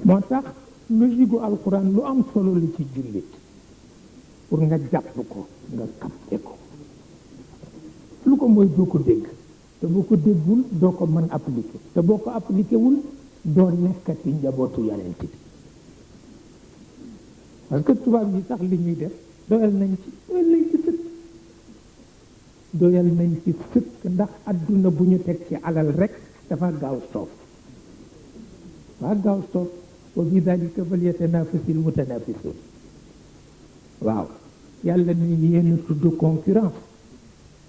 moo tax logique gu alxuraan lu am solo la ci jullit pour nga jàpp ko nga capté ko lu ko mooy doo ko dégg te boo ko déggul doo ko mën appliquer te boo ko appliqué wul doo nekkati njabootu yonent bi parce que tubaab yi sax li ñuy def doyal nañ ci sëkk doyal nañ ci sëkk ndax adduna bu ñu teg ci alal rek dafa gaaw soof wa fi dalika falyatanafasil mutanafisun waaw yàlla ni yéen tudd concurrence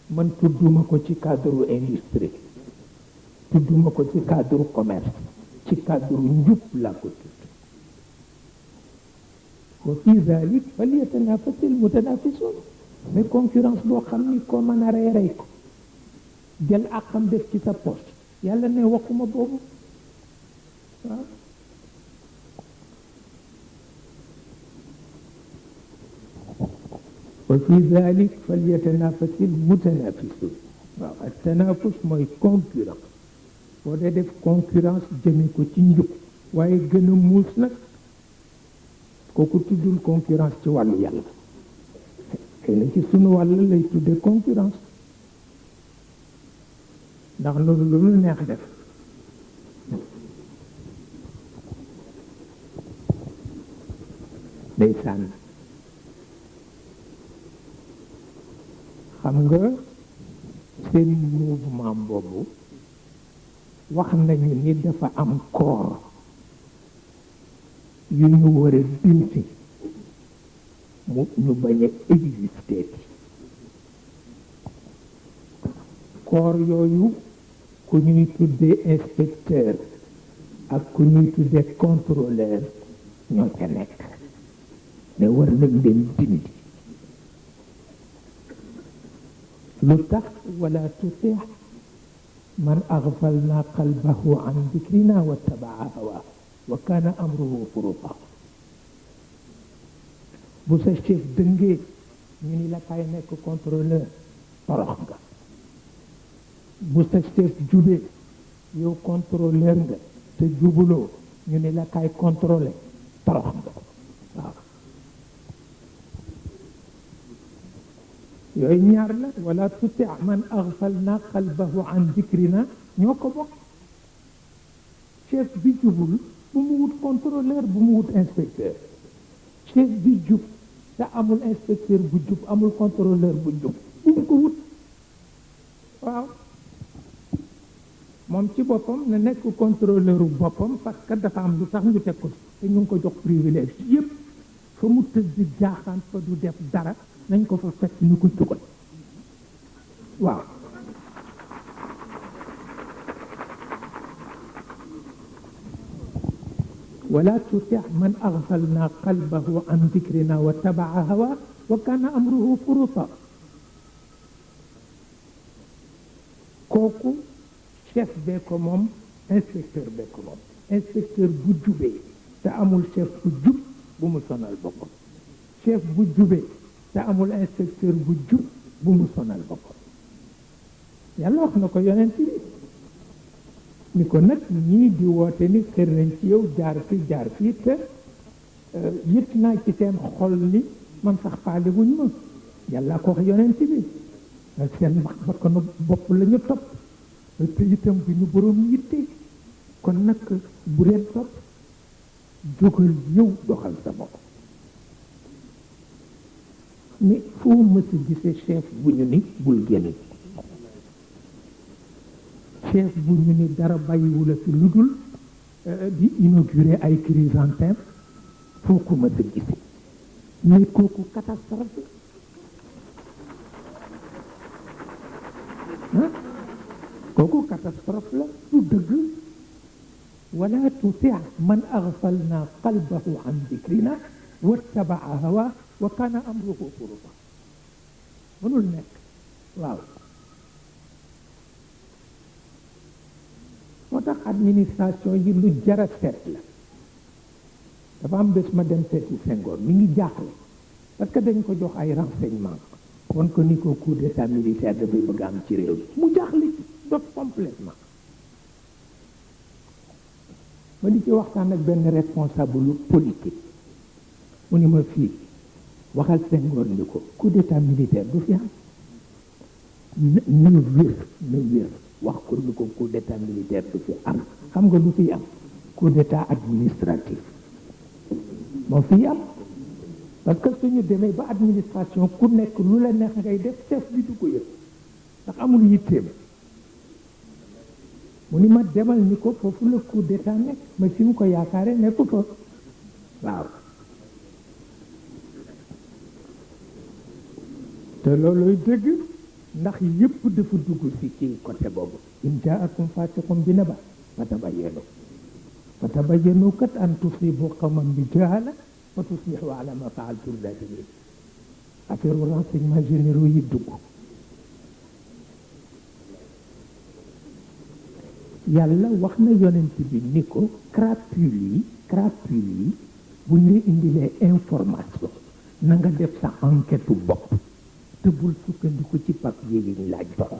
man tudduma ko ci cadre industrie tudduma ko ci cadre commerce ci cadre njub laa ko tudd wa fi dalik falyatanafasil mutanafisun mais concurrence boo xam ni ko mën a rey ko jël àqam def ci sa poche yàlla ne waxuma boobu waaw wa fi dalik falyatanafasil mutanafisun waaw ak tanafus mooy concurrence boo dee def concurrence jëme ko ci njub waaye gën a muus nag kooku tuddul concurrence ci wàllu yàlla xëy na ci sunu wàll lay tudde concurrence ndax loolu lu neex def ndeysaan xam nga seen mouvement boobu wax nañu ni dafa am corps yu ñu war a dindi mu ñu bañ a exister corps yooyu ku ñuy tuddee inspecteur ak ku ñuy tuddee contrôleur ñoo ca nekk ne war nañ leen dindi lu tax wala tuti man aghfalna qalbahu an dhikrina wattabaa hawa wa kana amruhu furuta bu sa chef dëngee ñu ni la kay nekk contrôleur torox nga bu sa chef jubee yow contrôleur nga te jubuloo ñu ni la kay contrôler torox nga waaw yooyu ñaar la wala tuti man aghfalna qalbahu an dhikrina ñoo ko bokk chef bi jubul bu mu wut contrôleur bu mu wut inspecteur chef bi jub te amul inspecteur bu jub amul contrôleur bu jub bu mu ko wut waaw moom ci boppam na nekk contrôleur bu boppam parce que dafa am lu tax ñu teg ko te ñu ngi ko jox privilège yépp fa mu tëdd jaaxaan fa du def dara nañ ko fa fekk ñu ko jugal waaw wala tuti man aghfalna qalbahu an dhikrina wa tabaa hawa wa kana amruhu furuta kooku chef bee ko moom inspecteur bee ko moom inspecteur bu jubee te amul chef bu jub bu mu sonal boppam chef bu jubee te amul inspecteur bu jub bu mu sonal boppam yàlla wax na ko yonent bi ni ko nag ñii di woote ni xër nañ ci yow jaar fii te yëg naa ci seen xol ni man sax faale wuñ ma yàlla ko wax yonent bi seen bakkanu bopp la ñu topp te itam bi ñu boroom yitte kon nag bu leen topp jógal yow doxal sa bopp mais foo mësa gisee chef bu ñu ni bul génn chef bu ñu ni dara bàyyiwula fi lu dul di inaugurer ay chrysanthèmes foo ko mësa gisee mais kooku catastrophe kooku catastrophe la du dëgg wala tuti man aghfalna qalbahu an dhikrina wattabaa hawa wa kana amruhu furuta mënul nekk waaw moo tax administration yi lu jara seet la dafa am bés ma dem seeti Senghor mi ngi jaaxle parce que dañ ko jox ay renseignement won ko ni ko coup d'état militaire dafay bëgg am ci réew mi mu jaaxle ci dof complètement ma di ci waxtaan ak benn responsable politique mu ni ma fii waxal Senghor ni ko coup d'état militaire du fi am na wér wax ko ni ko coup d'état militaire du fi am xam nga du fi am coup d'état administratif moo fi am parce que suñu demee ba administration ku nekk lu la neex ngay def chef bi du ko yëg ndax amul yitteem mu ni ma demal ni ko foofu la coup d'état nekk ma fi mu ko yaakaare nekku fa waaw te looluy dëgg ndax yëpp dafa dugg si ci côté boobu in jaakum fasiqun bi naba fatabayyanu kat an tusibu qawman bi jahala fa tusbihu ala ma faaltum nadimin affaire renseignement généraux yi dugg yàlla wax na yonent bi ni ko crapule yi bu ñu indilee information na nga def sa enquête bopp te bul sukkandiku ci papier yi ñu la jox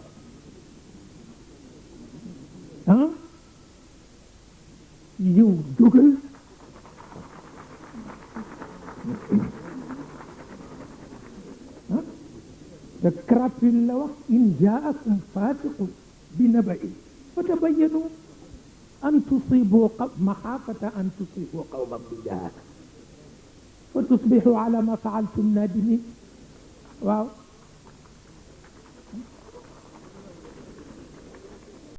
yow jógal te crapule la wax in jaakum fasiqun bi naba'in fatabayyanu an tusibu maxaafata an tusibu qawman bi jahala fa tusbihu ala ma faaltum nadimin waaw